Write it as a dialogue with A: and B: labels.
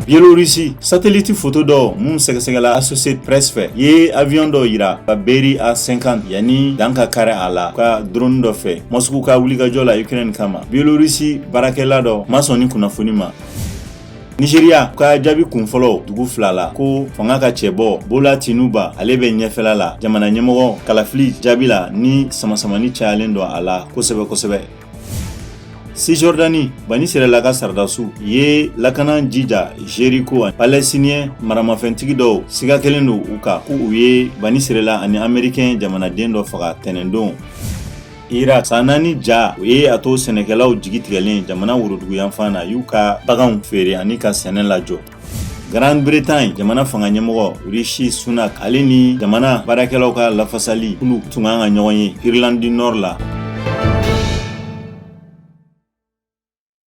A: Biélorussie, satellite photo dɔ mun sɛgɛsɛgɛla Associated Press fɛ ye avion dɔ yira ka Beriev A50 yanni dan ka kari a la ka drone dɔ fɛ Moscou ka wulikajɔ la Ukraine kama. Biélorussie baarakɛla dɔ ma sɔn ni kunnafoni ma. Nigeria ka jaabi kunfɔlɔ dugu fila la ko fanga ka cɛbɔ Bola Tinubu, ale bɛ ɲɛfɛla la jamana ɲɛmɔgɔ kalafili jaabi la ni samasamani cayalen don a la kosɛbɛ kosɛbɛ. Cisjordanie, Bani Israɛla ka sɔrɔdasiw ye lakana jija Jericho. Palestinien maramafɛntigi dɔw siga kɛlen don u kan ko u ye Bani Israɛla ani Américain jamanaden dɔ faga tɛnɛndon. Irak, san 4 ja, o ye a to sɛnɛkɛlaw jigi tigɛlen jamana woroduguyanfan na, y'u ka baganw feere ani ka sɛnɛ lajɔ. Grande Bretagne jamana fanga ɲɛmɔgɔ Rishi Sunak, ale ni jamana baarakɛlaw ka lafasali kulu tun kan ka ɲɔgɔn ye Irlande du Nord la.